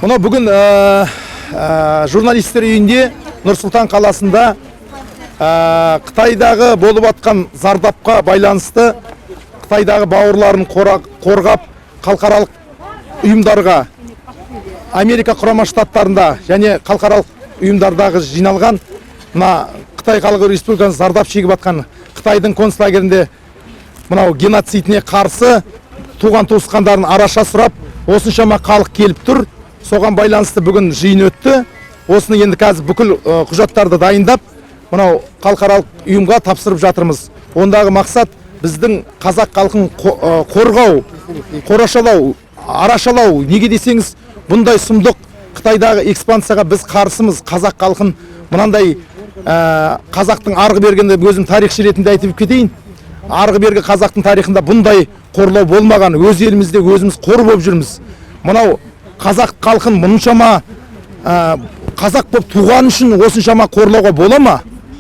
Мынау бүгін журналистер үйінде, Нұр-Сұлтан қаласында Қытайдағы болып атқан зардапқа байланысты Қытайдағы бауырларын қорғап, халықаралық ұйымдарға, Америка Құрама Штаттарында және халықаралық ұйымдардағы жиналған мына Қытай Халық Республикасының зардап шегіп атқан Қытайдың концлагерінде мынау геноцидіне қарсы туған туысқандарын араша сұрап, осыншама халық келіп тұр. Соған байланысты бүгін жиын өтті. Осыны енді қазір бүкіл құжаттарды дайындап, мынау халықаралық ұйымға тапсырып жатырмыз. Ондағы мақсат біздің қазақ халқын қорғау, қорашалау, арашалау. Неге десеңіз, бұндай сұмдық Қытайдағы экспансияға біз қарсымыз. Қазақ халқын мынандай қазақтың арғы бергенде, өзім тарихшы ретінде айтып кетейін, арғы бергі қазақтың тарихында бұндай қорлау болмаған. Өз елімізде өзіміз қор болып жүрміз. Мынау қазақ халқын мұншама қазақ болып туған үшін осыншама қорлауға бола ма?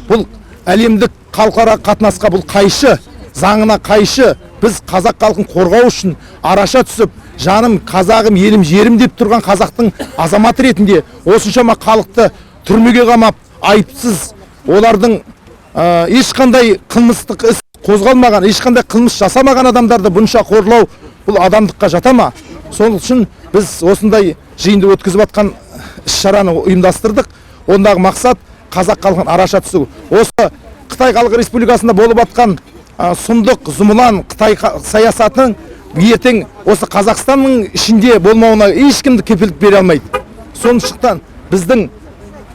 Бұл әлемдік халықаралық қатынасқа бұл қайшы, заңына қайшы. Біз қазақ халқын қорғау үшін араша түсіп, жаным қазағым, елім, жерім деп тұрған қазақтың азаматы ретінде осыншама халықты түрмеге қамап, айыпсыз, олардың ешқандай қылмыстық іс қозғалмаған, ешқандай қылмыс жасамаған адамдарды бұнша қорлау бұл адамдыққа жата ма? Сол үшін біз осындай жиынды өткізіп жатқан іс шараны ұйымдастырдық. Ондағы мақсат қазақ халқын араша түсу. Осы Қытай Халық Республикасында болып жатқан сұмдық зұмылан Қытай саясатының ертең осы Қазақстанның ішінде болмауына ешкімді кепілдік бере алмайды. Сондықтан біздің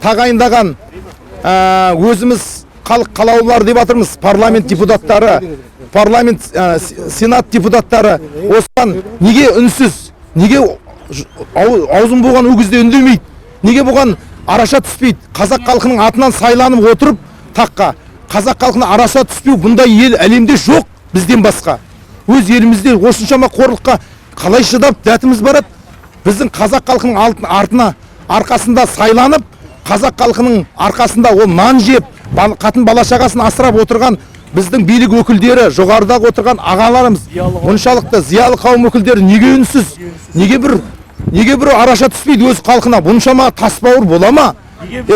тағайындаған өзіміз халық қалаулылар деп жатырмыз, парламент депутаттары, парламент сенат депутаттары осыған неге үнсіз, неге аузын буған өгізде үндемейді, неге бұған араша түспейді? Қазақ халқының атынан сайланып отырып таққа, қазақ халқына араша түспеу, бұндай ел әлемде жоқ бізден басқа. Өз елімізде осыншама қорлыққа қалай шыдап дәтіміз барады? Біздің қазақ халқының алтын артына арқасында сайланып, қазақ халқының арқасында ол нан жеп, қатын бала шағасын асырап отырған біздің билік өкілдері, жоғарыдағы отырған ағаларымыз, мұншалықты зиялы қауым өкілдері неге үнсіз? Неге бір араша түспейді өз халқына? Бұншама тасбауыр бола ма?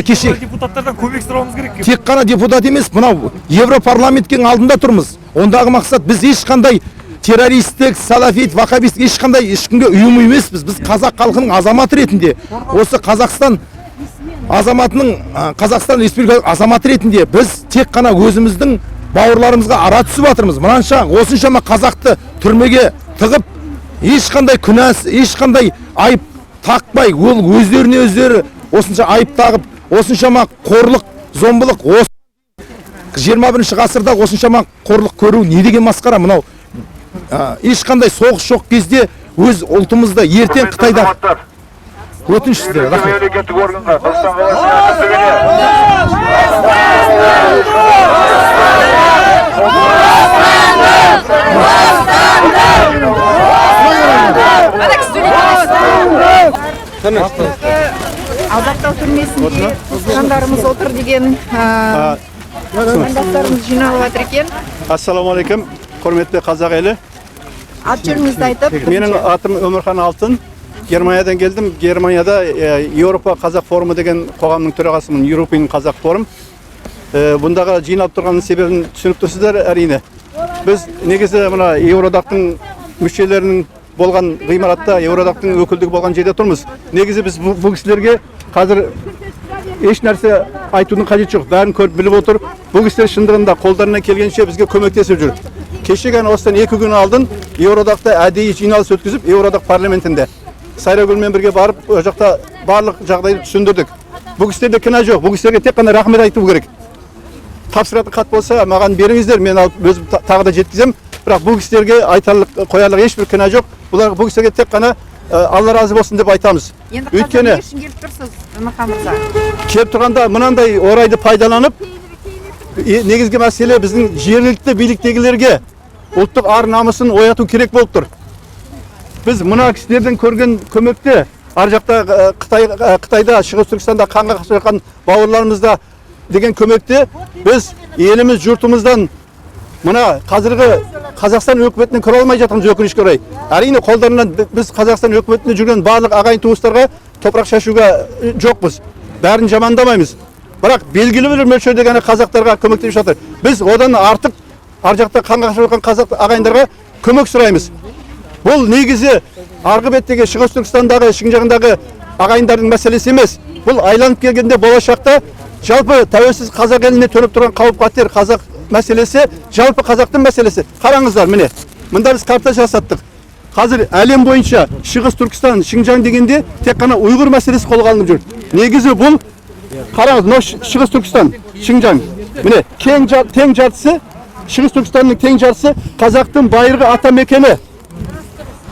Кеше депутаттардан көмек сұрауымыз керек. Тек қана депутат емес, мынау Европарламенттің алдында тұрмыз. Ондағы мақсат біз ешқандай террористік, салафит, ваххабист, ешқандай ешкімге ұйым емеспіз. Біз қазақ халқының азаматы ретінде, осы Қазақстан азаматының, Қазақстан Республикасы азаматы ретінде біз тек қана өзіміздің бауырларымызға ара түсіп жатырмыз. Мынанша осыншама қазақты түрмеге тығып, ешқандай күнәсі, ешқандай айып тақпай, ол өздеріне өздері осынша айып тағып, осыншама қорлық, зомбылық, осы 21 ғасырда осыншама қорлық көру не деген масқара? Мынау ешқандай соғыс жоқ кезде өз ұлтымызды ертең Қытайда. Өтініш сіздерге, рахмет. Мемлекеттік органға, Нұр-Сұлтан қаласының әкімдігіне. Азаптау түрмесінде туысқандарымыз отыр деген қандастарымыз жиналып жатыр екен. Ассалаумағалейкум, құрметті қазақ елі. Ат жөніңізді айтып. Менің атым Өмірхан Алтын. Германиядан келдім. Германияда Еуропа Қазақ форумы деген қоғамның төрағасымын, European Қазақ форум. Бұндағы жиналып тұрғанның себебін түсініп тұрсыздар, әрине. Біз негізі мына Еуроодақтың мүшелерінің болған ғимаратта, Еуроодақтың өкілдігі болған жерде тұрмыз. Негізі біз бұл кісілерге қазір еш нәрсе айтудың қажеті жоқ, бәрін көріп біліп отыр. Бұл кісілер шындығында қолдарынан келгенше бізге көмектесіп жүр. Кеше ғана, осыдан 2 күн алдын Еуроодақта әдейі жиналыс өткізіп, Еуроодақ парламентінде Сайрагүлмен бірге барып, ол жақта барлық жағдайды түсіндірдік. Бұл кісілерде кінә жоқ, бұл кісілерге тек қана рахмет айту керек. Тапсыратын хат болса, маған беріңіздер, мен алып өзім тағы да жеткіземін. Бірақ бұл кісілерге айтарлық, қоярлық ешбір кінә жоқ. Бұлар, бұл кісілерге тек қана Алла разы болсын деп айтамыз. Енді қазір Өйткені не үшін келіп тұрсыз, Өмірхан мырза? Келіп тұрғанда мынандай орайды пайдаланып, негізгі мәселе біздің жергілікті биліктегілерге ұлттық ар намысын ояту керек болып тұр. Біз мына кісілерден көрген көмекті ар жақта Қытайда, Шығыс Түркістанда қанға қашқан бауырларымызда деген көмекті біз еліміз, жұртымыздан Мына қазіргі Қазақстан өкіметіне кіре алмай жатырмыз, өкінішке орай. Әрине, қолдарынан біз Қазақстан өкіметінде жүрген барлық ағайын туыстарға топырақ шашуға жоқпыз. Бәрін жамандамаймыз. Бірақ белгілі бір мөлшерде ғана қазақтарға көмектесіп жатыр. Біз одан артық ар жақта қан қақсап жатқан қазақ ағайындарға көмек сұраймыз. Бұл негізі арғы беттегі Шығыс Түркістандағы, Шыңжаңдағы ағайындардың мәселесі емес. Бұл айланып келгенде болашақта жалпы тәуелсіз қазақ еліне төніп тұрған қауіп-қатер, қазақ мәселесі, жалпы қазақтың мәселесі. Қараңыздар, міне, мында біз карта жасаттық. Қазір әлем бойынша Шығыс Түркістан, Шыңжаң дегенде тек қана ұйғыр мәселесі қолға алынып жүр. Негізі бұл, қараңыз, мынау Шығыс Түркістан, Шыңжаң. Міне, тең жартысы, Шығыс Түркістанның тең жартысы қазақтың байырғы ата мекені.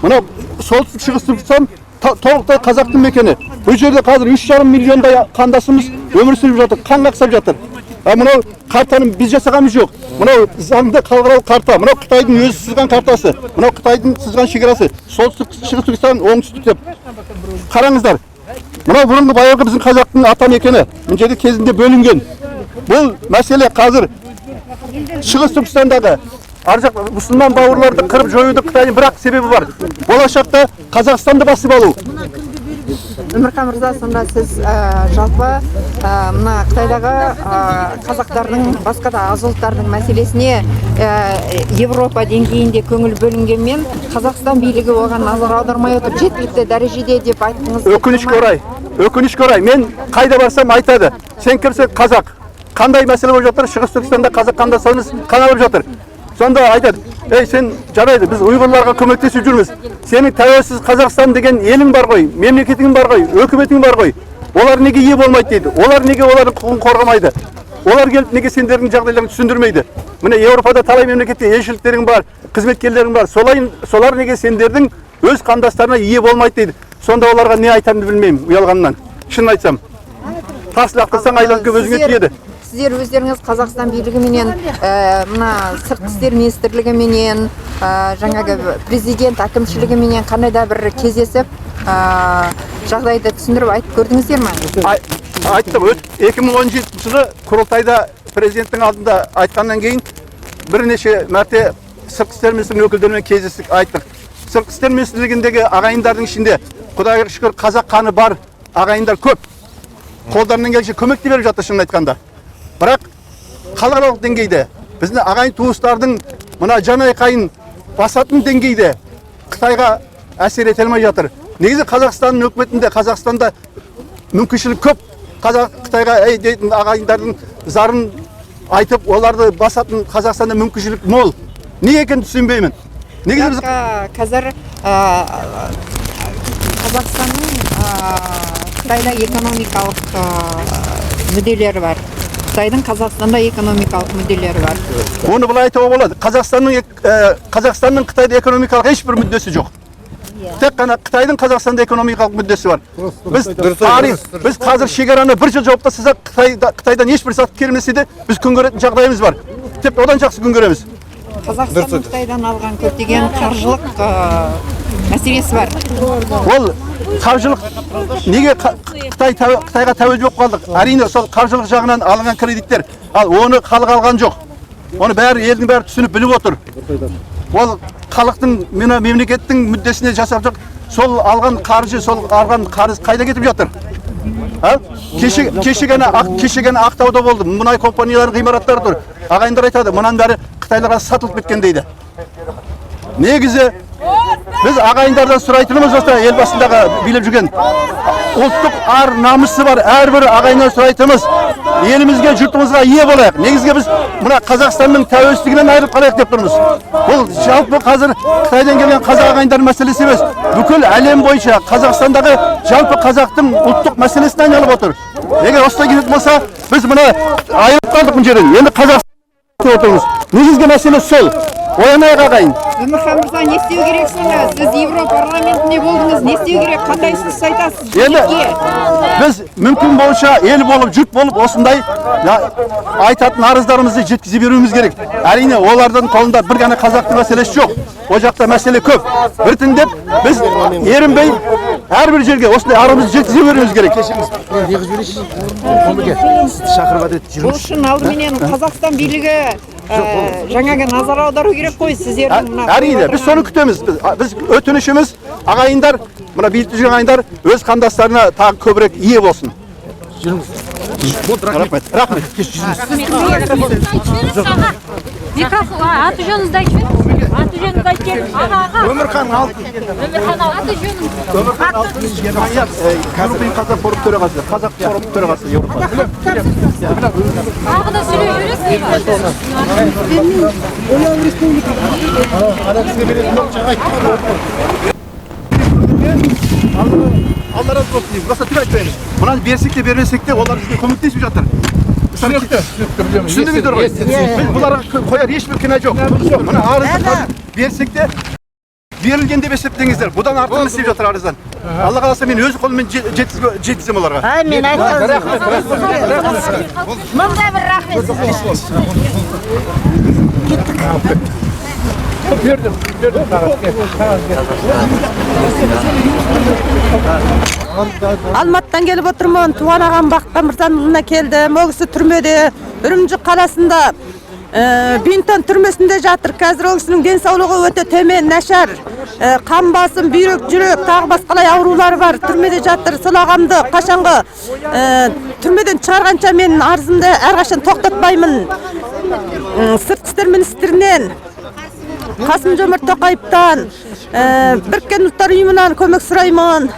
Мынау солтүстік Шығыс Түркістан толықтай қазақтың мекені. Бұл жерде қазір 3,5 миллиондай қандасымыз өмір сүріп жатыр, қан қақсап жатыр. Мынау картаны біз жасағанымыз жоқ. Мынау заңды халықаралық карта, мынау Қытайдың өзі сызған картасы, мынау Қытайдың сызған шекарасы, солтүстік Шығыс Түркістан, оңтүстік деп. Қараңыздар, мынау бұрынғы байырғы біздің қазақтың ата мекені, мына жерде кезінде бөлінген. Бұл мәселе қазір Шығыс Түркістандағы ар жақ мұсылман бауырларды қырып жоюды Қытайдың бір-ақ себебі бар. Болашақта Қазақстанды басып алу. Өмірхан мырза, сонда сіз жалпы мына Қытайдағы қазақтардың, басқа да аз ұлттардың мәселесіне Европа деңгейінде көңіл бөлінгенмен, Қазақстан билігі оған назар аудармай отыр жеткілікті дәрежеде деп айтқыңыз келіп Өкінішке тұр ма? орай, өкінішке орай, мен қайда барсам айтады. Сен кімсің? Қазақ. Қандай мәселе болып жатыр? Шығыс Түркістанда қазақ қандастарымыз қаналып жатыр. Сонда айтады, ей сен жарайды, біз ұйғырларға көмектесіп жүрміз. Сенің тәуелсіз Қазақстан деген елің бар ғой, мемлекетің бар ғой, өкіметің бар ғой. Олар неге ие болмайды дейді. Олар неге олардың құқығын қорғамайды? Олар келіп неге сендердің жағдайларыңды түсіндірмейді? Міне Еуропада талай мемлекетте елшіліктерің бар, қызметкерлерің бар. Солар неге сендердің өз қандастарына ие болмайды дейді. Сонда оларға не айтарымды білмеймін, ұялғаннан. Шынын айтсам. Тас лақтырсаң айланып келіп өзіңе тиеді. Сіздер өздеріңіз Қазақстан билігіменен, мына сыртқы істер министрлігіменен, жаңағы президент әкімшілігіменен қандай да бір кездесіп, жағдайды түсіндіріп айтып көрдіңіздер ме? Айттым. 2017 жылы құрылтайда президенттің алдында айтқаннан кейін бірнеше мәрте сыртқы істер министрлігінің өкілдерімен кездестік, айттық. Сыртқы істер министрлігіндегі ағайындардың ішінде Құдайға шүкір қазақ қаны бар ағайындар көп. Қолдарынан келгенше көмек те беріп жатыр шынын айтқанда. Бірақ халықаралық деңгейде біздің ағайын туыстардың мына жан айқайын басатын деңгейде Қытайға әсер ете алмай жатыр. Негізі Қазақстанның өкіметінде, Қазақстанда мүмкіншілік көп. Қытайға әй дейтін ағайындардың зарын айтып, оларды басатын Қазақстанда мүмкіншілік мол. Неге екенін түсінбеймін. Негізі біз Бірақ, қазір, Қазақстанның, Қытайда экономикалық, мүдделері бар. Қытайдың Қазақстанда экономикалық мүдделері бар. Оны былай айтуға болады. Қазақстанның Қытайда экономикалық ешбір мүддесі жоқ. Тек қана Қытайдың Қазақстанда экономикалық мүддесі бар. Біз тарих, біз қазір шекараны бір жыл жауып тастасақ, Қытайдан ешбір зат келмесе де біз күн көретін жағдайымыз бар. Тіпті одан жақсы күн көреміз. Қазақстанның Қытайдан алған көптеген қаржылық, мәселесі бар. Ол қаржылық неге Қытайға тәуелді болып қалдық? Әрине сол қаржылық жағынан алынған кредиттер, ал оны халық алған жоқ. Оны бәрі, елдің бәрі түсініп біліп отыр. Ол халықтың, мына мемлекеттің мүддесіне жасап жоқ. Сол алған қаржы, сол алған қарыз қайда кетіп жатыр? А? Кеше ғана Ақтауда болды. Мұнай компанияларының ғимараттары тұр. Ағайындар айтады, мынаның бәрі Қытайларға сатылып кеткен дейді. Негізі біз ағайындардан сұрайтынымыз осы ел басындағы билеп жүрген ұлттық ар намысы бар әрбір ағайыннан сұрайтынымыз, елімізге, жұртымызға ие болайық. Негізгі біз мына Қазақстанның тәуелсіздігінен айырылып қалайық деп тұрмыз. Бұл жалпы қазір Қытайдан келген қазақ ағайындардың мәселесі емес. Бүкіл әлем бойынша Қазақстандағы жалпы қазақтың ұлттық мәселесіне айналып отыр. Егер осылай кететін болса, біз мына айырылып қалдық мына жерден. Енді Қазақстан отырмыз. Негізгі мәселе сол. Оянайық ағайын. Өмірхан мырза, не істеу керек сонда? Сіз Европарламентінде болдыңыз, не істеу керек? Қандай ұсыныс айтасыз? Енді Билікке? біз мүмкін болса ел болып, жұрт болып осындай айтатын арыздарымызды жеткізе беруіміз керек. Әрине, олардың қолында бір ғана қазақтың мәселесі жоқ. Ол жақта мәселе көп. Біртіндеп біз ерінбей әрбір жерге осындай арызымызды жеткізе беруіміз керек. Сізді шақырып әдет Бұл үшін алдыменен Қазақстан билігі жаңағы назар аудару керек қой сіздердің мына. Әрине, біз соны күтеміз. Біз өтінішіміз, ағайындар, мына билікте жүрген ағайындар өз қандастарына тағы көбірек ие болсын. Рахмет, рахмет. Микрофон, аты жөніңізді айтып жіберіңіз. Аты жөніңізді айтып жіберіңіз. Аға, аға. Өмірхан Алтын. Өмірхан Алтын. Аты жөніңіз. Өмірхан Алтын, Германия, European Қазақ форум төрағасы, Қазақ форум төрағасы Еуропа. Тағы да сөйлей жібересіз бе? Ана кісіге беретін айттық. Алла разы болсын дейміз. Басқа түк айтпаймыз. Мынаны берсек те, бермесек те, олар бізге көмектесіп жатыр. Түсінікті, түсінікті, білемін. Түсіндіңіздер ғой? Біз бұларға қояр ешбір кінә жоқ. Мына арызды қазір берсек те, берілген деп есептеңіздер. Бұдан артығын істеп жатыр арыздан. Алла қаласа, мен өз қолыммен жеткіземін оларға. Мен айтқан мыңда бір рахмет сізге. Бердім, бердім. Қағаз. Алматыдан келіп отырмын. Туған ағам Бақытхан Мырзаның ұлына келдім. Ол кісі түрмеде, Үрімжі қаласында, Бинтон түрмесінде жатыр. Қазір ол кісінің денсаулығы өте төмен, нашар. Қан басым, бүйрек, жүрек, тағы басқалай аурулары бар. Түрмеде жатыр. Сол ағамды қашанғы түрмеден шығарғанша мен арызымды әрқашан тоқтатпаймын. Сыртқы істер министрінен, Қасым Жомарт Тоқаевтан, Біріккен Ұлттар Ұйымынан көмек сұраймын.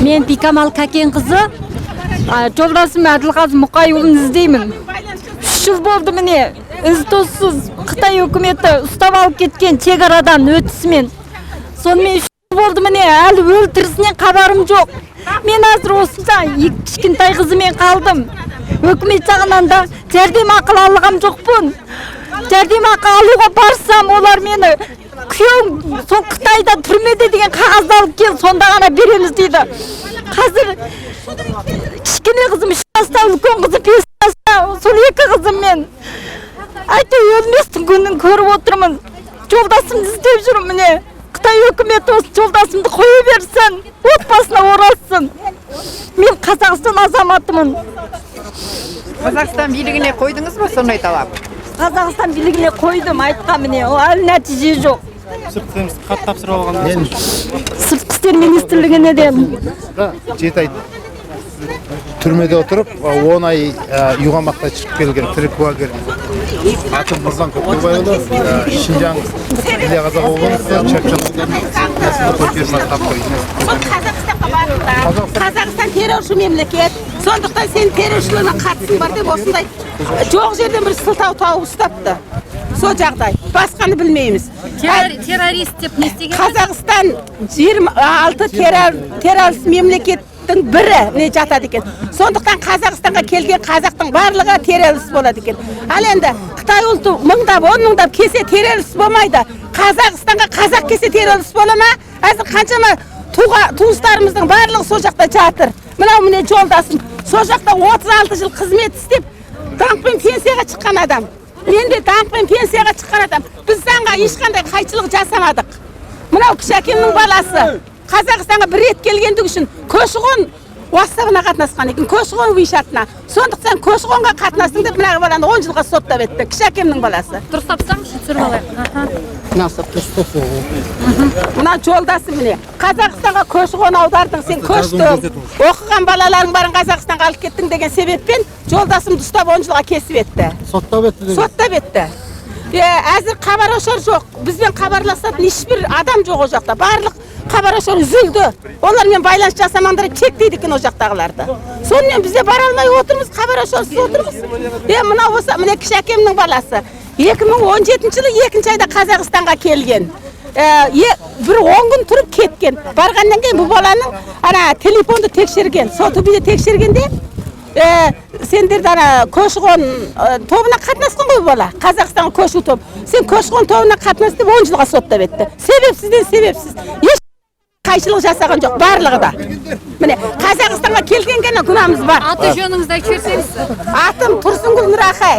Мен Бикамал Кәкенқызы, жолдасым Әділқазы Мұқайұлын іздеймін. 3 жыл болды міне, із түзсіз Қытай үкіметі ұстап алып кеткен шекарадан өтісімен. Сонымен 3 жыл болды міне, әлі өлі тірісінен хабарым жоқ. Мен қазір осында екі кішкентай қызыммен қалдым. Өкімет жағынан да жәрдемақы алғам жоқпын. Жәрдемақы алуға барсам, олар мені күйеуің сол Қытайда түрмеде деген қағазды алып кел, сонда ғана береміз дейді. Қазір кішкене қызым 3 жаста, үлкен қызым 5 жаста, сол екі қызыммен әйтеуір өлместің күнін көріп отырмын. Жолдасымды іздеп жүрмін міне. Қытай үкіметі осы жолдасымды қоя берсін, отбасына оралсын. Мен Қазақстан азаматымын. Қазақстан билігіне қойдыңыз ба сондай талап? Қазақстан билігіне қойдым, айтқан міне, ол әлі нәтиже жоқ. Хат тапсырып алған. Сыртқы істер министрлігіне де. 7 ай түрмеде отырып, 10 ай үйқамақта шығып келген тірі куәгер. Атым Мырзан Көкебайұлы, Шинжаң Іле Қазақ облысы, Чапчан ауданының. Сол Қазақстанға барыңдар. Қазақстан терроршы мемлекет, сондықтан сен терроршылармен қатысың бар деп, осындай жоқ жерден бір сылтау тауып ұстапты. Сол жағдай, басқаны білмейміз. Террорист деп не істеген? Қазақстан 26 террорист мемлекеттің бірі не жатады екен. Сондықтан Қазақстанға келген қазақтың барлығы террорист болады екен. Ал енді қытай ұлты мыңдап, он мыңдап келсе, террорист болмайды. Қазақстанға қазақ келсе, террорист бола ма? Әзір қаншама туыстарымыздың барлығы сол жақта жатыр. Мынау міне жолдасым сол жақта 36 жыл қызмет істеп, даңқпен пенсияға шыққан адам. Мен де даңқпен пенсияға шыққан адам. Біз заңға ешқандай қайшылық жасамадық. Мынау кіші әкемнің баласы Қазақстанға бір рет келгендігі үшін көші қон уставына қатынасқан екен, көші қон вишатына. Сондықтан көші қонға қатынастың деп, мына баланы 10 жылға соттап етті. Кіші әкемнің баласы. Дұрыстап ұстаңызшы, түсіріп алайық. Мына жолдасым міне, Қазақстанға көші қон аудардың, сен көштің, оқыған балаларың барын Қазақстанға алып кеттің деген себеппен жолдасымды ұстап, 10 жылға кесіп етті. Соттап етті деген. Соттап етті. Әзір хабар ошар жоқ, бізбен хабарласатын ешбір адам жоқ. Ол жақта барлық хабар ошар үзілді. Олармен байланыс жасамаңдар деп шектейді екен ол жақтағыларды. Сонымен бізде бара алмай отырмыз, хабар ошарсыз отырмыз. Мынау болса міне кіші әкемнің баласы 2017 жылы екінші айда Қазақстанға келген. Бір 10 күн тұрып кеткен. Барғаннан кейін бұл баланың ана телефонды тексерген. Сол түбінде тексергенде, сендерді ана көші қон тобына қатынасқан ғой бұл бала, Қазақстанға көшу топ, сен көші қон тобына қатынас деп 10 жылға соттап етті себепсізден себепсіз. Еш Қайшылық жасаған жоқ, барлығы да. Міне, Қазақстанға келген ғана күнәміз бар. Аты жөніңізді айтып жіберсеңіз. Атым Тұрсынгүл Нұрақай.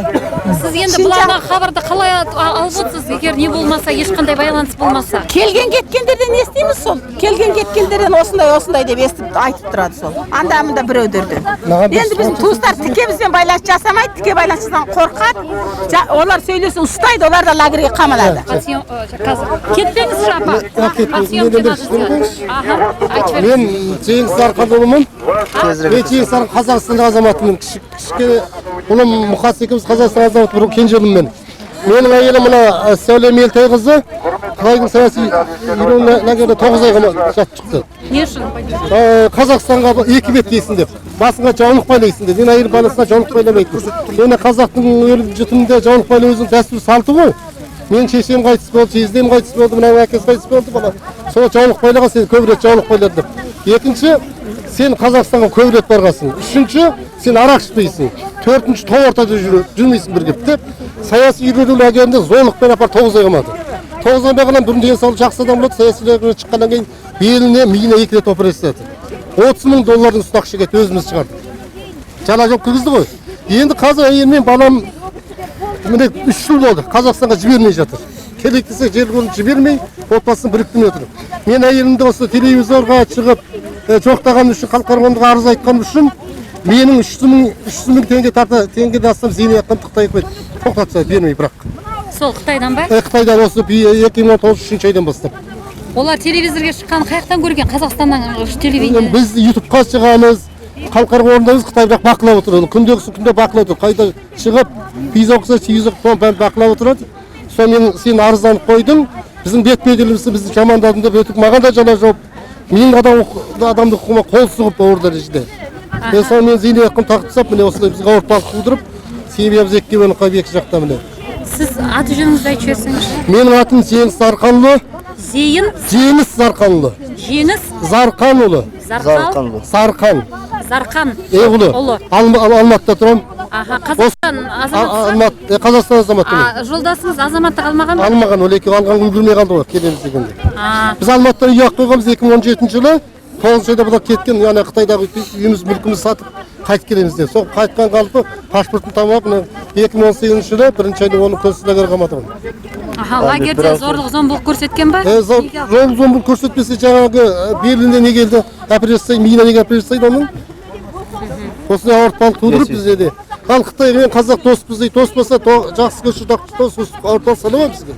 Сіз енді бұлардан хабарды қалай алып отырсыз, егер не болмаса, ешқандай байланыс болмаса? Келген кеткендерден естиміз сол. Келген кеткендерден осындай осындай деп естіп айтып тұрады сол. Анда мында біреулерден. Енді біздің туыстар тіке бізбен байланыс жасамайды, тіке байланыс жасаған қорқады. Олар сөйлесе ұстайды, олар да лагерге қамалады. Кетпеңізші, апа. Мен Жеңіс Арқанұлымын. Мен Жеңіс Арқан Қазақстан азаматымын. Кішкене ұлым Мұқас екеуміз Қазақстан азаматы, бір кенже ұлым мен. Менің әйелім мына Сәуле Мелтайқызы Қытайдың саяси үйрену лагерінде 9 айға жатып шықты. Не үшін? Қазақстанға екі бет дейсің деп, басыңа жаулық байлайсың деп. Мен әйел баласына жаулық байламайтын. Мені қазақтың өлім жітімінде жаулық байлау өзінің дәстүр салты ғой. Менің шешем қайтыс болды, жездем қайтыс болды, мынаның әкесі қайтыс болды, бала. Сол жаулық байлаған, сен көп рет жаулық байлады деп. Екінші, сен Қазақстанға көп рет барғансың. Үшінші, сен арақ ішпейсің. Төртінші, тау ортада жүрмейсің бірге деп. Саяси үйрену лагерінде зорлықпен апарып 9 ай қамады. 9 ай қамағаннан бұрын денсаулығы жақсы адам болды, саяси лагерден шыққаннан кейін беліне, миына 2 рет операция жасады. 30 мың доллардың үстіне ақша кетті, өзіміз шығардық. Жала жауып кіргізді ғой. Енді қазір әйелім мен балам міне 3 жыл болды, Қазақстанға жібермей жатыр. Керек десе жер көріп жібермей, отбасын біріктірмей отыр. Мен әйелімді осы телевизорға шығып, жоқтағаным үшін, халықаралық арыз айтқаным үшін менің 300 мың теңге тарта теңгеден астам зейнетақым Қытай үкіметі тоқтатса бермей бірақ. Сол Қытайдан ба? Қытайдан осы 2019 айдан бастап. Олар телевизорға шыққан қаяқтан көрген? Қазақстаннан телевидение. Біз ютубқа шығамыз, халықаралық орындаймыз, Қытай бірақ бақылап отырады. Күндегісін күнде бақылап отырады. Қайда шығып, виза оқыса, виза оқып, бақылап отырады. Сонымен сен арызданып қойдың, біздің бет беделімізді бізді жамандадың деп өтіп, маған да жала жауып, менің адамдық құқығыма қол сұғып ауыр дәрежеде. Мен сонымен зейнетақым тағып тастап, міне осылай бізге ауыртпалық тудырып, семьямыз екіге бөлініп қалып екі жақта міне. Сіз аты жөніңізді айтып жіберсеңізші. Менің атым Жеңіс Зарқанұлы. Зейін? Жеңіс Зарқанұлы. Жеңіс? Зарқанұлы. Зарқал? Зарқан. Зарқан. Ұлы. Алматыда тұрамын. Аха, Қазақстан азаматы? Қазақстан азаматы. Жолдасыңыз азаматтық алмаған ба? Алмаған, ол екеуі алған үлгермей қалды ғой, келеміз дегенде. Біз Алматыдан үй алып қойғанбыз 2017 жылы, 9 айда бұлар кеткен, яғни Қытайдағы үйіміз, мүлкімізді сатып қайтып келеміз деп. Сол қайтқан қалпы паспортын тауып алып, мына 2018 жылы 1 айда оны концлагерьге қамады. Аха, лагерьде зорлық зомбылық көрсеткен ба? Зорлық зомбылық көрсетпесе жаңағы беліне не келді, операция, миына неге операция жасайды оның? Осындай ауыртпалық тудырып бізде де. Ал Қытай мен қазақ доспыз дейді, дос болса, жақсы көрші, дос ауыртпалық сала ма бізге?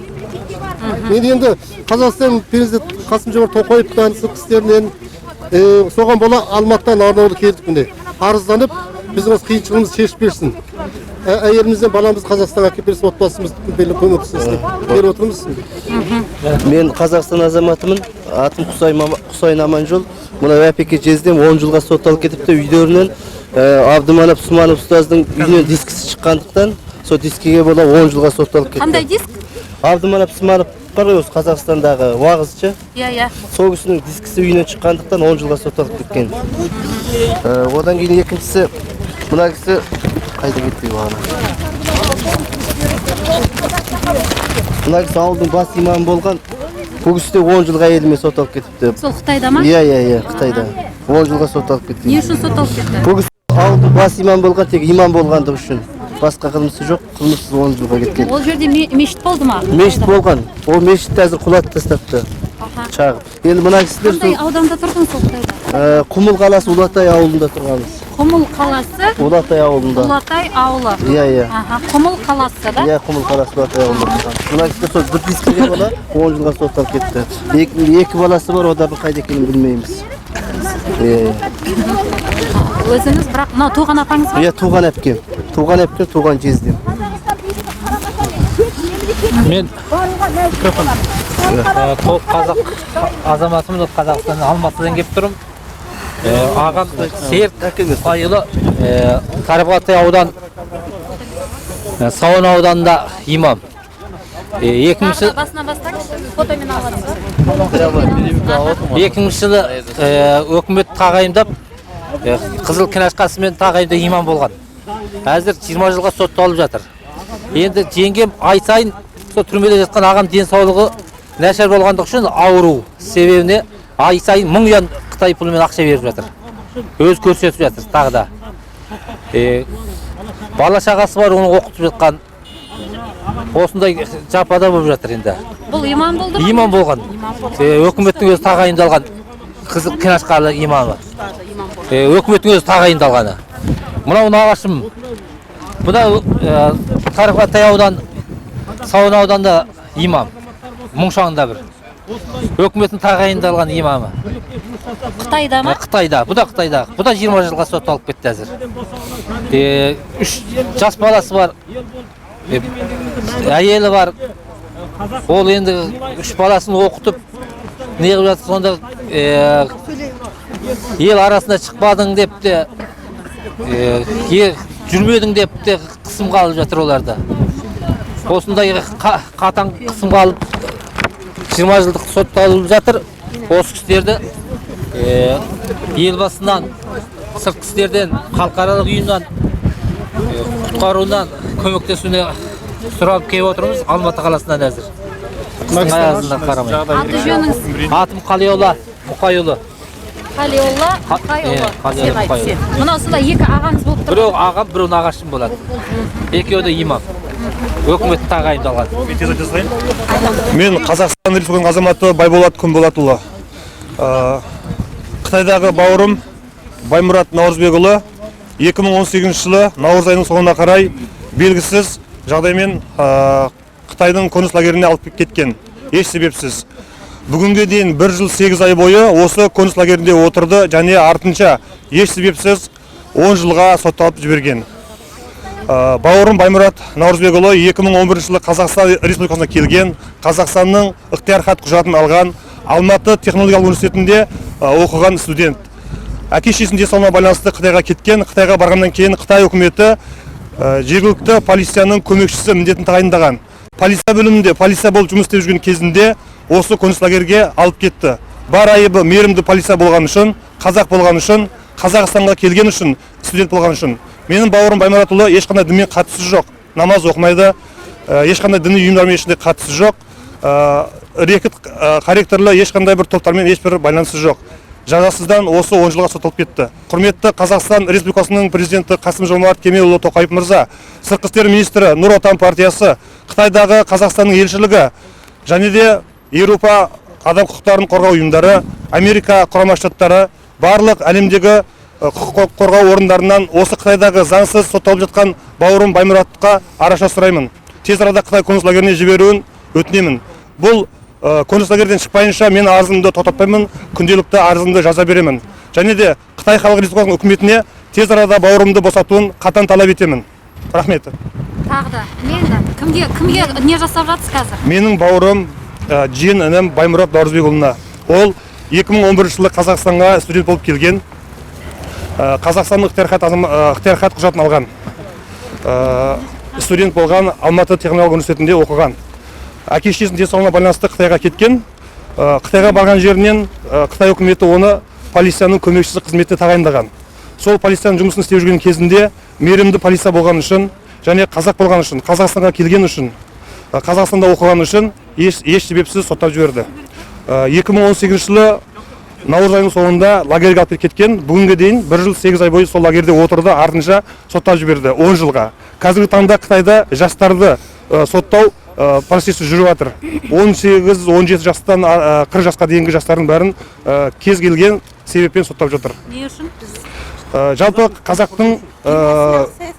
Мен енді Қазақстан президент Қасым-Жомарт Тоқаевтан, сыртқы істерінен, соған бола Алматыдан арнаулы келдік міне. Арызданып, біздің осы қиыншылығымызды шешіп берсін. Әйелімізден баламыз Қазақстанға әкеліп берсін, отбасымызды көмектессін деп келіп отырмыз. Мен Қазақстан азаматымын, атым Құсайын Аманжол. Мына әпеке жездем 10 жылға сотталып кетіпті, үйлерінен Абдыманап Суманов ұстаздың үйінен дискісі шыққандықтан, сол дискіге бола 10 жылға сотталып кетті. Қандай диск? Абдыманап Суманов бар ғой осы Қазақстандағы уағызшы. Иә, иә. Сол кісінің дискісі үйінен шыққандықтан 10 жылға сотталып кеткен. Одан кейін екіншісі, мына кісі қайда кетті бағана? Мына кісі ауылдың бас имамы болған. Бұл кісі де 10 жылға әйелімен сотталып кетіпті. Сол Қытайда ма? Иә, иә, иә, Қытайда. 10 жылға сотталып кетті. Не үшін сотталып кетті? Бұл кісі ауылдың бас имамы болған, тек имам болғандығы үшін. Басқа қылмысы жоқ, қылмыссыз 10 жылға кеткен. Ол жерде мешіт болды ма? Мешіт болған. Ол мешітті әзір құлатып тастапты. Шағып. Енді мына кісілер Қандай ауданда тұрдыңыз сол Қытайда? Құмыл қаласы Ұлатай ауылында тұрғанбыз. Құмыл қаласы? Ұлатай ауылында. Ұлатай ауылы. Иә, иә. Аха, Құмыл қаласы да? Иә, Құмыл қаласы Ұлатай ауылында тұрғанбыз. Мына кісілер сол бір дискіге бола 10 жылға сотталып кетті. Екі баласы бар, олардың қайда екенін білмейміз. Иә. Өзіңіз бірақ мынау туған апаңыз ба? Иә, туған әпкем. Туған әпкем, туған жездем. Мен толық қазақ азаматымын, Қазақстанның Алматыдан келіп тұрмын. Ағам Серік Айылы Тарбағатай аудан, Сауын ауданында имам. Басынан бастаңызшы, фотомен аласыз. 2000 жылы өкімет тағайындап, қызыл кінәшқасымен тағайындап имам болған. Әзір 20 жылға сотталып жатыр. Енді жеңгем ай сайын сол түрмеде жатқан ағам денсаулығы нашар болғандығы үшін ауру себебіне Ай сайын 1000 юан Қытай пұлымен ақша беріп жатыр. Өз көрсетіп жатыр тағы да. Бала шағасы бар, оны оқытып жатқан. Осындай жапада болып жатыр енді. Бұл имам болды ма? Имам болған. Өкіметтің өзі тағайындалған. Қызыл Кінашқалы имамы. Өкіметтің өзі тағайындалғаны. Мынау нағашым. Мынау Тарбағатай аудан, Сауын ауданда имам. Мұңшаңда бір. Өкіметтің тағайындалған имамы. Қытайда ма? Қытайда. Бұ да Қытайда. Бұ да 20 жылға сотталып кетті әзір. 3 жас баласы бар. Әйелі бар. Ол енді 3 баласын оқытып, не қылып жатыр сонда, ел арасына шықпадың деп те, жүрмедің деп те қысымға алып жатыр оларды. Осындай қатаң қысымға алып 20 жылдық сотталып жатыр. Осы кісілерді елбасынан, сыртқы істерден, халықаралық ұйымнан, құтқаруынан көмектесуіне сұрап келіп отырмыз Алматы қаласынан әзір. Аяғынан қарамай. Аты жөніңіз? Атым Қалиолла Мұқайұлы. Қалиолла Мұқайұлы. Қалиолла. Мынау сонда екі ағаңыз болып тұр. Біреу ағам, біреу нағашым болады. Екеуі де имам. Өкіметтің тағайындалған. Мен Қазақстан Республикасының азаматы Байболат Күнболатұлы. Қытайдағы бауырым Баймұрат Наурызбекұлы 2018 жылы наурыз айының соңына қарай белгісіз жағдаймен Қытайдың концлагеріне алып кеткен, еш себепсіз. Бүгінге дейін 1 жыл 8 ай бойы осы концлагерінде отырды және артынша еш себепсіз 10 жылға сотталып жіберген. Бауырым Баймұрат Наурызбекұлы 2011 жылы Қазақстан Республикасына келген, Қазақстанның ықтияр хат құжатын алған, Алматы технологиялық университетінде оқыған студент. Әке шешесінің денсаулығына байланысты Қытайға кеткен. Қытайға барғаннан кейін Қытай үкіметі жергілікті полицияның көмекшісі міндетін тағайындаған. Полиция бөлімінде полиция болып жұмыс істеп жүрген кезінде осы концлагерге алып кетті. Бар айыбы мейірімді полиция болған үшін, қазақ болған үшін, Қазақстанға келген үшін, студент болған үшін. Менің бауырым Баймұратұлы ешқандай дінмен қатысы жоқ, намаз оқымайды, ешқандай діни ұйымдармен ешқандай қатысы жоқ, рэкет корректорлы ешқандай бір топтармен ешбір байланысы жоқ. Жазасыздан осы 10 жылға сотталып кетті. Құрметті Қазақстан Республикасының президенті Қасым-Жомарт Кемелұлы Тоқаев мырза, сыртқы істер министрі, Нұр Отан партиясы, Қытайдағы Қазақстанның елшілігі және де Еуропа адам құқықтарын қорғау ұйымдары, Америка Құрама Штаттары, барлық әлемдегі құқық қорғау орындарынан осы Қытайдағы заңсыз сотталып жатқан бауырым Баймұратқа араша сұраймын. Тез арада Қытай концлагеріне жіберуін өтінемін. Бұл концлагерден шықпайынша мен арызымды тоқтатпаймын, күнделікті арызымды жаза беремін. Және де Қытай Халық Республикасының үкіметіне тез арада бауырымды босатуын қатаң талап етемін. Рахмет. Тағы да мен кімге не жасап жатсыз қазір? Менің бауырым жиен інім Баймұрат Наурызбекұлына. Ол 2011 жылы Қазақстанға студент болып келген. Қазақстанның ықтияр хат құжатын алған. Студент болған, Алматы технологиялық университетінде оқыған. Әке шешесінің денсаулығына байланысты Қытайға кеткен. Қытайға барған жерінен Қытай үкіметі оны полицияның көмекшісі қызметіне тағайындаған. Сол полицияның жұмысын істеп жүрген кезінде мейірімді полиция болған үшін және қазақ болған үшін, Қазақстанға келген үшін, Қазақстанда оқыған үшін еш себепсіз соттап жіберді. 2018 жылы наурыз айының соңында лагерге алып кеткен. Бүгінге дейін 1 жыл 8 ай бойы сол лагерде отырды, артынша соттап жіберді 10 жылға. Қазіргі таңда Қытайда жастарды соттау процесі жүріп жатыр. 18-17 жастан 40 жасқа дейінгі жастардың бәрін кез келген себеппен соттап жатыр. Не үшін? Жалпы қазақтың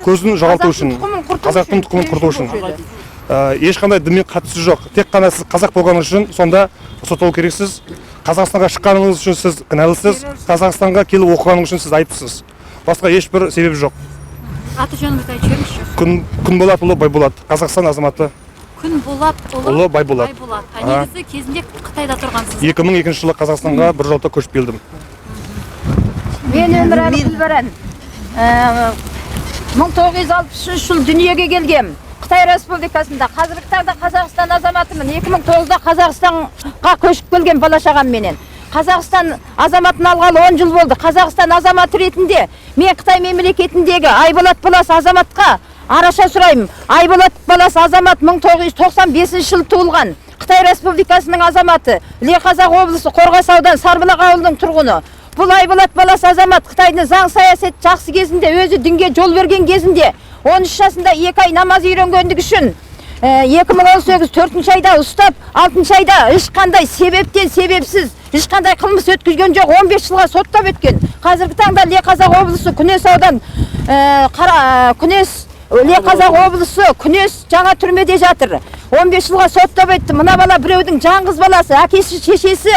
көзін жоғалту үшін, қазақтың тұқымын құрту үшін. Ешқандай дінмен қатысы жоқ. Тек қана сіз қазақ болғаныңыз үшін сонда сотталу керексіз. Қазақстанға шыққаныңыз үшін сіз кінәлісіз, Қазақстанға келіп оқығаныңыз үшін сіз айыптысыз. Басқа ешбір себеп жоқ. Аты жөніңізді айтып жіберіңізші. Күнболатұлы Байболат, Қазақстан азаматы. Күнболатұлы Байболат. Негізі кезінде Қытайда тұрғансыз. 2002 жылы Қазақстанға біржолата көшіп келдім. Мен Өмірәлі Күлбаран. 1963 жылы дүниеге келгем. Қытай Республикасында. Қазіргі таңда Қазақстан азаматымын. 2009-да Қазақстанға көшіп келген бала шағамменен. Қазақстан азаматын алғалы 10 жыл болды. Қазақстан азаматы ретінде мен Қытай мемлекетіндегі Айболат баласы азаматқа араша сұраймын. Айболат баласы азамат 1995 жылы туылған. Қытай Қытай Республикасының азаматы, Іле Қазақ облысы Қорғас ауданы Сарбұлақ ауылының тұрғыны. Бұл Айболат баласы Азамат Қытайдың заң саясаты жақсы кезінде, өзі дінге жол берген кезінде 13 жасында 2 ай намаз үйренгендігі үшін 2018 4 айда ұстап, 6 айда ешқандай себептен себепсіз, ешқандай қылмыс өткізген жоқ, 15 жылға соттап өткен. Қазіргі таңда Іле Қазақ облысы Күнес аудан Күнес Іле Қазақ облысы Күнес жаңа түрмеде жатыр. 15 жылға соттап өтті. Мына бала біреудің жалғыз баласы, әкесі, шешесі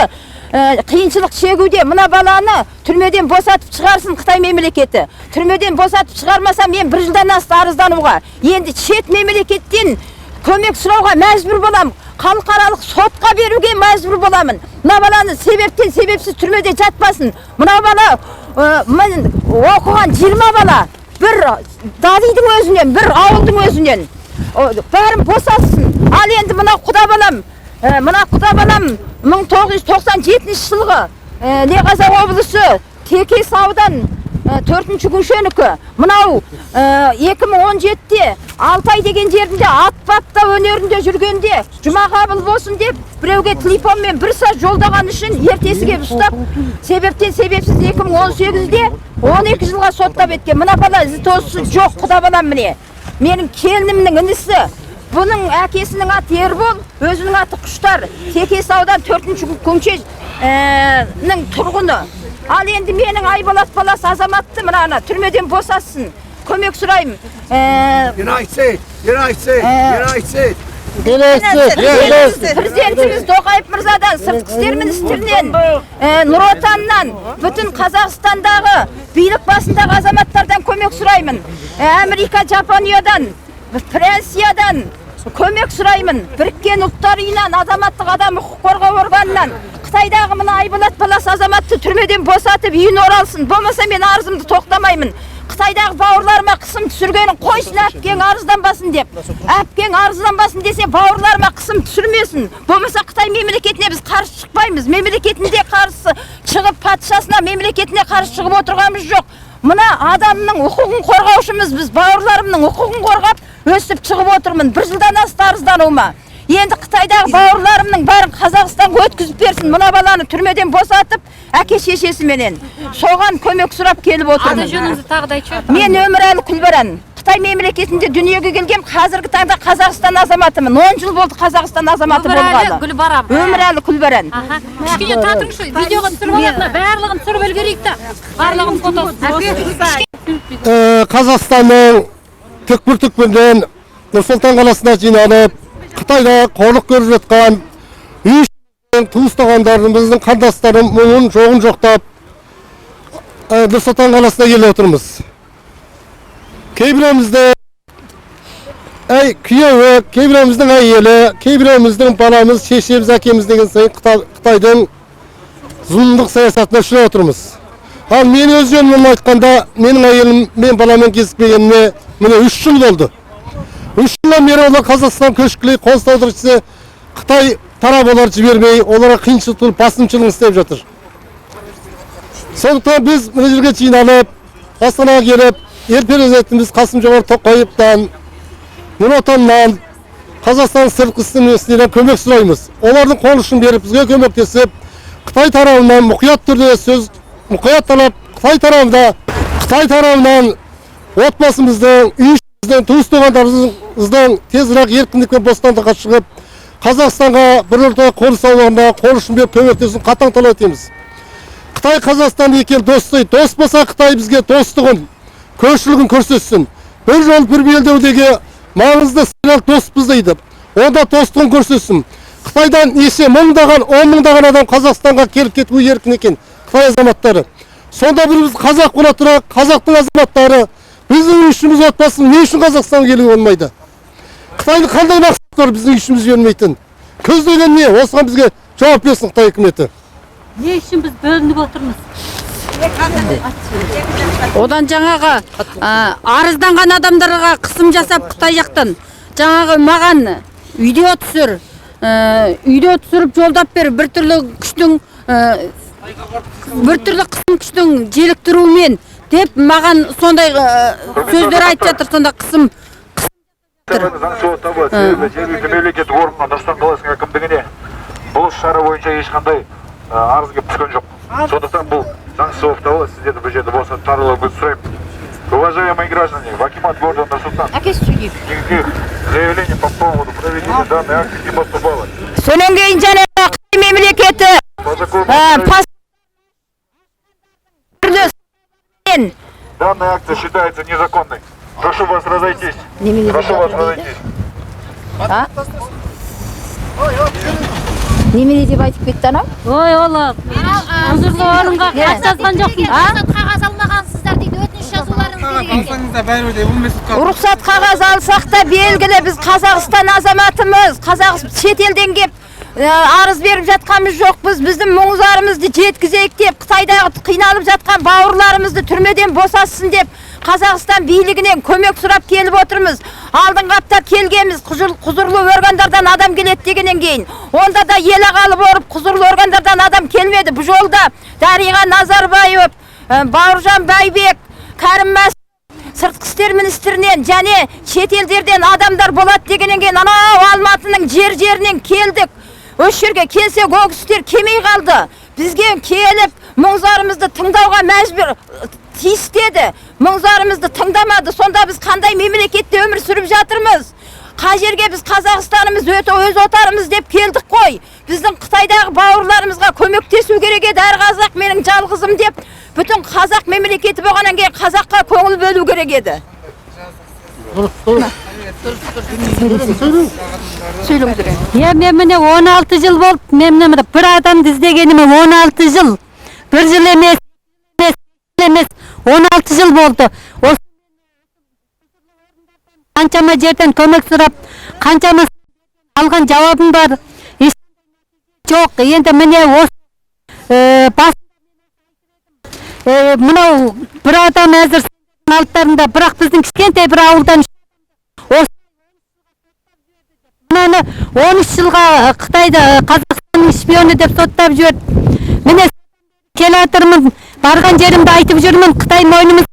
қиыншылық шегуде. Мына баланы түрмеден босатып шығарсын Қытай мемлекеті. Түрмеден босатып шығармаса, мен бір жылдан асты арыздануға. Енді шет мемлекеттен көмек сұрауға мәжбүр боламын. Халықаралық сотқа беруге мәжбүр боламын. Мына баланы себептен себепсіз түрмеде жатпасын. Мына бала оқыған 20 бала бір далидың өзінен, бір ауылдың өзінен бәрін босатсын. Ал енді мына құда балам, мына құда балам 1997 жылғы Іле Қазақ облысы Текес аудан 4-ші көшенікі. Мынау 2017-те Алтай деген жерінде атпапта өнерінде жүргенде жұма қабыл болсын деп біреуге телефонмен бір саз жолдаған үшін ертесі келіп ұстап, себептен себепсіз 2018-де 12 жылға соттап еткен. Мына бала ізі тозысы жоқ, құда балам міне. Менің келінімнің інісі. Бұның әкесінің аты Ербол, өзінің аты Құштар. Текес аудан 4-ші көшенің тұрғыны. Ал енді менің Айболат баласы Азаматты мынаны түрмеден босатсын. Көмек сұраймын. United. Президентіміз Тоқаев мырзадан, сыртқы істер министрінен, Нұр Отаннан, бүтін Қазақстандағы билік басындағы азаматтардан көмек сұраймын. Америка, Жапониядан, Франциядан көмек сұраймын. Біріккен Ұлттар Ұйымынан, азаматтық адам құқық қорғау органынан. Қытайдағы мына Айболат баласы Азаматты түрмеден босатып үйіне оралсын. Болмаса мен арызымды тоқтамаймын. Қытайдағы бауырларыма қысым түсіргенін қойсын, әпкең арызданбасын деп. Әпкең арызданбасын десе, бауырларыма қысым түсірмесін. Болмаса Қытай мемлекетіне біз қарсы шықпаймыз. Мемлекетінде қарсы шығып, патшасына, мемлекетіне қарсы шығып отырғанымыз жоқ. Мына адамның құқығын қорғаушымыз біз, бауырларымның құқығын қорғап, өсіп шығып отырмын. Бір жылдан асты арыздануыма. Енді Қытайдағы бауырларымның бәрін Қазақстанға өткізіп берсін. Мына баланы түрмеден босатып, әке шешесіменен. Соған көмек сұрап келіп отырмын. Аты жөніңізді тағы да айтшы. Мен Өмірәлі Күлбаран. Қытай мемлекетінде дүниеге келгем, қазіргі таңда Қазақстан азаматымын. 10 жыл болды Қазақстан азаматы болғалы. Өмірәлі Күлбаран. Өмірәлі Күлбаран. Кішкене тұра тұрыңызшы, видеоға түсіріп алайық, барлығын түсіріп үлгерейік та. Барлығын фото. Қазақстанның түкпір-түкпірінен Нұр-Сұлтан қаласына жиналып, Қытайда қорлық көріп жатқан үй туыс-туғандарымыздың, қандастарының мұңын жоғын жоқтап Нұр-Сұлтан қаласына келіп отырмыз. Кейбіреуімізді күйеуі, кейбіреуіміздің әйелі, кейбіреуіміздің баламыз, шешеміз, әкеміз деген сайын Қытайдың зұлымдық саясатына ұшырап отырмыз. Ал мен өз жөнімнен айтқанда, менің әйелім мен баламен кезікпегеніме міне 3 жыл болды. 3 жылдан бері олар Қазақстан көшіп қоныс аударушысы Қытай тарап олар жібермей, оларға қиыншылық туып басымшылық істеп жатыр. Сондықтан біз мына жерге жиналып, Астанаға келіп, ел президентіміз Қасым-Жомарт Тоқаевтан, Нұр Отаннан, Қазақстан сыртқы істер министрлігінен көмек сұраймыз. Олардың қол ұшын беріп, бізге көмектесіп, Қытай тарабынан мұқият түрде сөз, мұқият талап, Қытай тарабынан отбасымыздың, үй ішіміздің, туыс-туғандарымыздың тезірек еркіндік пен бостандыққа шығып, Қазақстанға бір ортаға қоныс аударғанда қол ұшын беріп көмектесуін қатаң талап етеміз. Қытай Қазақстан екі ел дос дейді. Дос болса Қытай бізге достығын, көршілігін көрсетсін. Бір жол бір белдеудегі маңызды сыйлық доспыз дейді. Онда достығын көрсетсін. Қытайдан неше мыңдаған, 10 мыңдаған адам Қазақстанға келіп кетуі еркін екен, Қытай азаматтары. Сонда бір біз қазақ бола тұра, қазақтың азаматтары, біздің үй ішіміз отбасымыз не үшін Қазақстанға келуге болмайды? Қытайдың қандай мақсаты бар біздің үй ішіміз бермейтін? Көздеген не? Осыған бізге жауап берсін Қытай үкіметі. Не үшін біз бөлініп отырмыз? Одан жаңағы арызданған адамдарға қысым жасап Қытай жақтан жаңағы маған видео түсір, видео түсіріп жолдап бер, бір түрлі күштің, бір түрлі қысым күштің желіктіруімен деп маған сондай сөздер айтып жатыр, сонда қысым Заң шығып табылады. Себебі жергілікті мемлекеттік органға, Нұр-Сұлтан қаласының әкімдігіне Бұл шара бойынша ешқандай арыз келіп түскен жоқ. Сондықтан бұл заңсыз болып табылады. Сіздерді бұл жерде босатып таралуыңызды сұраймын. Уважаемые граждане, в акимат города Нур-Султан никаких заявлений по поводу проведения данной акции не поступало. Содан кейін жаңағы Қытай мемлекеті По закону түрлі данная акция считается незаконной. Прошу вас разойтись. Прошу вас разойтись. А? Немене деп айтып кетті анау? Ой, ол құзырлы орынға хат жазған жоқпын. Қағаз алмағансыздар дейді, өтініш жазуларыңыз керек екен. Алсаңыз да, бәрібір де 15 сутка. Рұқсат қағаз алсақ та, белгілі, біз Қазақстан азаматымыз. Қазақ шетелден кеп арыз беріп жатқанымыз жоқпыз. Біздің мұң-зарымызды жеткізейік деп, Қытайдағы қиналып жатқан бауырларымызды түрмеден босатсын деп, Қазақстан билігінен көмек сұрап келіп отырмыз. Алдыңғы апта келгенбіз, құзырлы органдардан адам келеді дегеннен кейін. Онда да ел ағалы болып, құзырлы органдардан адам келмеді. Бұл жолда Дариға Назарбаев, Бауыржан Байбек, Кәрім Мәсімов, сыртқы істер министрінен және шетелдерден адамдар болады дегеннен кейін анау Алматының жер-жерінен келдік. Осы жерге келсек, ол кісілер келмей қалды. Бізге келіп мұң-зарымызды тыңдауға мәжбүр тиіс деді. Мұң-зарымызды тыңдамады. Сонда біз қандай мемлекетте өмір сүріп жатырмыз? Қай жерге біз Қазақстанымыз өте өз отарымыз деп келдік қой. Біздің Қытайдағы бауырларымызға көмектесу керек еді. Әр қазақ менің жалғызым деп, бүтін қазақ мемлекеті болғаннан кейін қазаққа көңіл бөлу керек еді. Сөйлеңіздер. Иә, мен міне 16 жыл болды, мен міне бір адамды іздегеніме 16 жыл. Бір жыл емес, емес, 16 жыл болды. Осы қаншама жерден көмек сұрап, қаншама алған жауабым бар. Еш жоқ, енді міне осы бас мынау бір адам әзір алттарында, бірақ біздің кішкентай бір ауылдан осы мынаны 13 жылға Қытайда Қазақстанның шпионы деп соттап жіберді. Міне келе жатырмын, барған жерімде айтып жүрмін, Қытай мойнымыз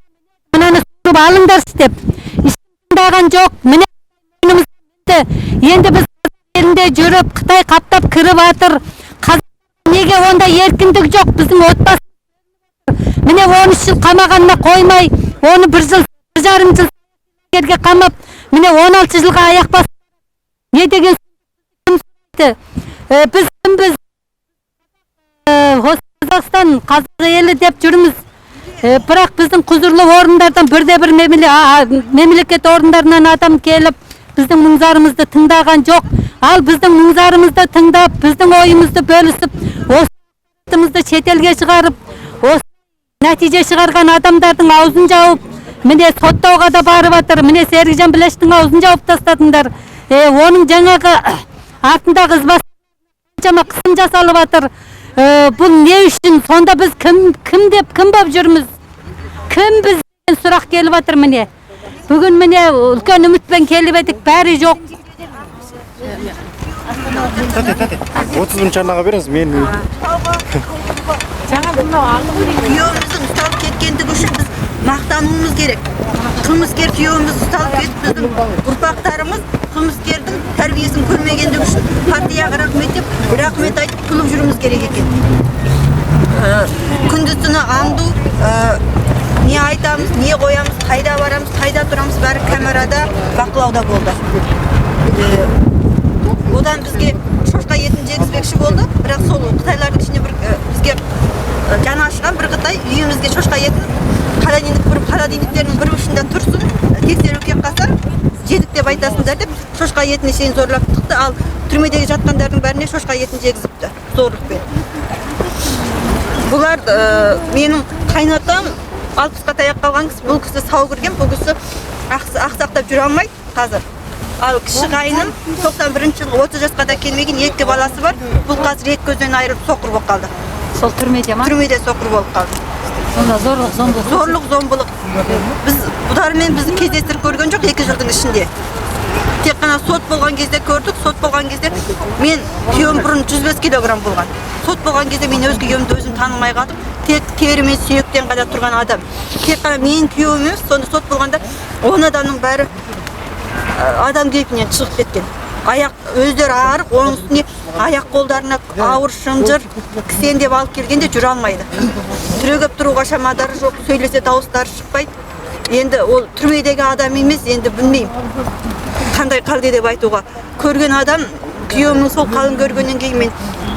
мынаны суырып алыңдаршы деп. Ешкім тыңдаған жоқ. Міне мойнымыз енді біз елінде жүріп, Қытай қаптап кіріп жатыр. Қазақ неге онда еркіндік жоқ біздің отбасы? Міне 13 жыл қамағанына қоймай, оны бір жыл, бір жарым жыл жерге қамап, міне 16 жылға аяқ бас. Не деген сұмдық? Біз кімбіз? Қазақстан, қазақ елі деп жүрміз. Бірақ біздің құзырлы орындардан бірде бір мемлекет орындарынан адам келіп, біздің мұң-зарымызды тыңдаған жоқ. Ал біздің мұң-зарымызды тыңдап, біздің ойымызды бөлісіп, осы шетелге шығарып, осы нәтиже шығарған адамдардың аузын жауып, міне соттауға да барып жатыр. Міне Серікжан Біләштің аузын жауып тастадыңдар. Оның жаңағы артындағы ізбасар қаншама қысым жасалып жатыр. Бұл не үшін? Сонда біз кім, кім деп, кім болып жүрміз? Кім біз деген сұрақ келіп жатыр міне. Бүгін міне үлкен үмітпен келіп едік, бәрі жоқ. Тәте, тәте, 30 арнаға беріңіз, мен Жаңа мынау алды ғой. Күйеуіміздің ұсталып кеткендігі үшін біз мақтануымыз керек. Қылмыскер күйеуіміз ұсталып кетіп, біздің ұрпақтарымыз қылмыскердің тәрбиесін көрмегендігі үшін партияға рахмет деп, рахмет айтып күліп жүруіміз керек екен. Күндіз түні аңду, не айтамыз, не қоямыз, қайда барамыз, қайда тұрамыз, бәрі камерада бақылауда болды. Одан бізге шошқа етін жегізбекші болды, бірақ сол қытайлардың ішінде бір бізге жаны ашыған бір қытай үйімізге шошқа етін холодильник, бір холодильниктерінің бір ұшында тұрсын, тексеру келіп қалса жедік деп айтасыңдар деп шошқа етіне шейін зорлап тықты. Ал түрмедегі жатқандардың бәріне шошқа етін жегізіпті зорлықпен. Бұлар менің қайнатам 60-қа таяқ қалған кісі, бұл кісі сау кірген, бұл кісі ақсақтап жүре алмайды қазір. Ал кіші қайным 91 жылы 30 жасқа да келмеген, екі баласы бар. Бұл қазір екі көзінен айырылып соқыр болып қалды. Сол түрмеде ма? Түрмеде соқыр болып қалды. Сонда зорлық, зомбылық. Зорлық, зомбылық. Біз бұлармен бізді кездестіріп көрген жоқ 2 жылдың ішінде. Тек қана сот болған кезде көрдік. Сот болған кезде мен күйеуім бұрын 105 килограмм болған. Сот болған кезде мен өз күйеуімді өзім танымай қалдым. Тек тері мен сүйектен ғана тұрған адам. Тек қана менің күйеуім емес, сонда сот болғанда 10 адамның бәрі адам кейпінен шығып кеткен. Аяқ өздері арық, оның үстіне аяқ қолдарына ауыр шынжыр кісендеп алып келгенде жүре алмайды. Түрегеп тұруға шамадары жоқ, сөйлесе дауыстары шықпайды. Енді ол түрмедегі адам емес, енді білмеймін қандай халде деп айтуға. Көрген адам күйеуімнің сол халін көргеннен кейін мен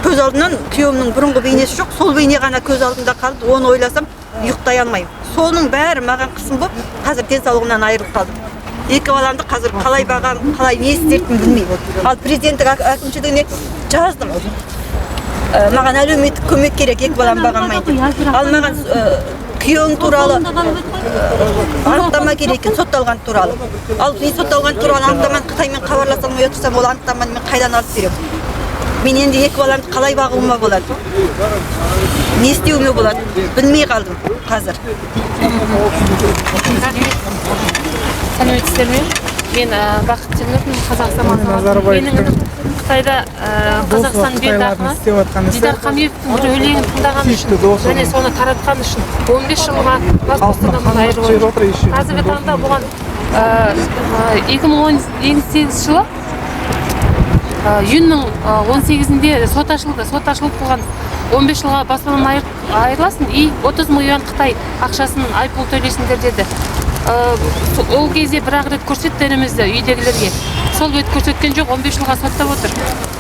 көз алдымнан күйеуімнің бұрынғы бейнесі жоқ, сол бейне ғана көз алдымда қалды. Оны ойласам ұйықтай алмаймын. Соның бәрі маған қысым болып, қазір денсаулығымнан айырылып қалдым. Екі баламды қазір қалай бағамын, қалай не істейтінімді білмеймін. Ал президенттік әкімшілігіне жаздым. Маған әлеуметтік көмек керек, екі балам баға алмайды деп. Ал маған күйеуім туралы анықтама керек екен, сотталған туралы. Ал мен сотталған туралы анықтаманы Қытаймен хабарласа алмай отырсам, ол анықтаманы мен қайдан алып беремін? Мен енді екі баламды қалай бағуыма болады? Не істеуіме болады? Білмей қалдым қазір. Сәлеметсіздер ме? Мен Бақыт Темірмін, Қазақстан азаматымын. Менің інім Қытайда Қазақстан бетақына Дидар Қамиевтің бір өлеңін тыңдағаны үшін және соны таратқан үшін 15 жылға бас бостандығынан айырылып отыр. Қазіргі таңда бұған 2018 жылы июньнің 18-інде сот ашылды. Сот ашылып бұған 15 жылға баспаннан айырыласың и 30 мың юань Қытай ақшасын айыппұл төлейсіңдер деді. Ол кезде бір ақ рет көрсетті інімізді үйдегілерге. Сол бет көрсеткен жоқ, 15 жылға соттап отыр.